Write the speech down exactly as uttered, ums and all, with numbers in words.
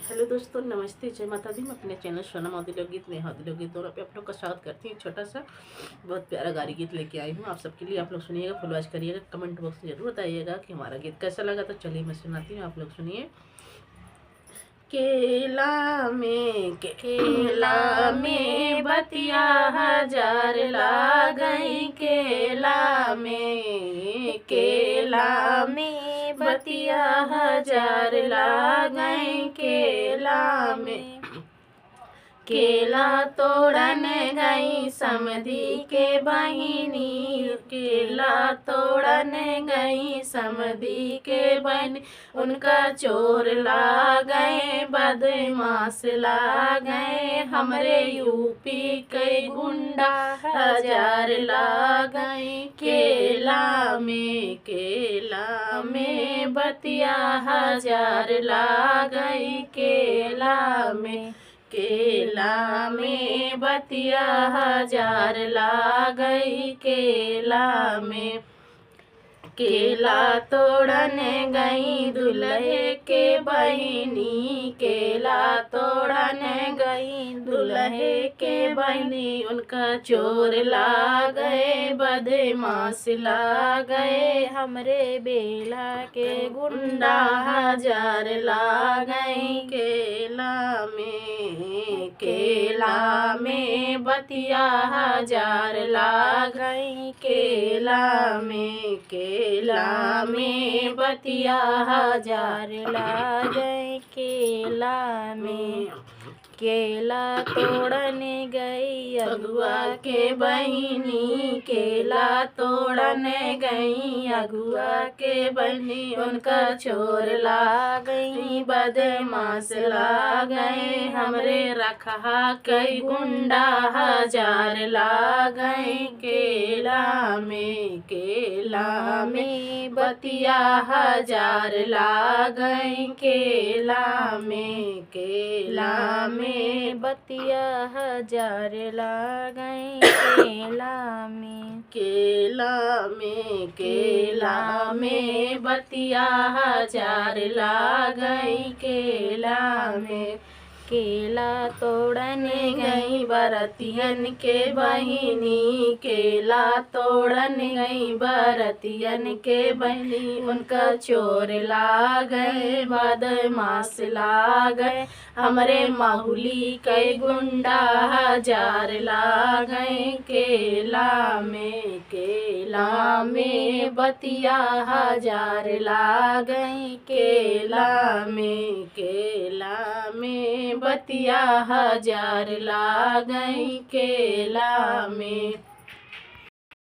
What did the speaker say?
हेलो दोस्तों, नमस्ते, जय माता दी। मैं अपने चैनल सोनम अवधी लोकगीत, नेहा अवधी लोकगीत दोनों पे आप लोग का स्वागत करती हूँ। छोटा सा बहुत प्यारा गारी गीत लेके आई हूँ आप सबके लिए। आप लोग सुनिएगा, फुलवाज करिएगा, कमेंट बॉक्स में जरूर बताइएगा कि हमारा गीत कैसा लगा। तो चलिए मैं सुनाती हूँ, आप लोग सुनिए। केला में, केला में बतिया हजार लागई, केला में, केला में बतिया हजार लागई, केला में। केला तोड़न गई समधी के बहिनी, केला तोड़न गई समधी के बहिनी, उनका चोर लागई, बदमाश लागई, हमरे यूपी के गुंडा हजार लागई। केला में, केला में बतिया हजार लागई, केला में, केला में बतिया हजार लागई, केला में। केला तोड़न गई दुल्हे के बहिनी, केला तोड़न गई दुल्हे के बहिनी, उनका चोर लागई, बदमाश लागई, हमरे बेला के गुंडा हजार लागई। केला में, केला में बतिया हजार लागई, केला में, केला में बतिया हजार लागई, केला में। केला तोड़न गई अगुआ के बहिनी, केला तोड़न गई अगुआ के बहिनी, उनका चोर लागई, बदमाश लागई, हमरे रखहा के गुंडा हजार लागई। केला में, केला में बतिया हजार लागई, केला में, केला में बतिया हजार लागई, केला में। केला में, केला में बतिया हजार लागई, केला में। केला तोड़न गई बरतियन के बहिनी, केला तोड़न गई बरतियन के बहिनी, उनका चोर लागई, बदमाश लागई, हमरे माहुली के गुंडा हजार लागई। केला में, केला में बतिया हजार लागई, केला में, केला में बतिया हजार लागई, केला में।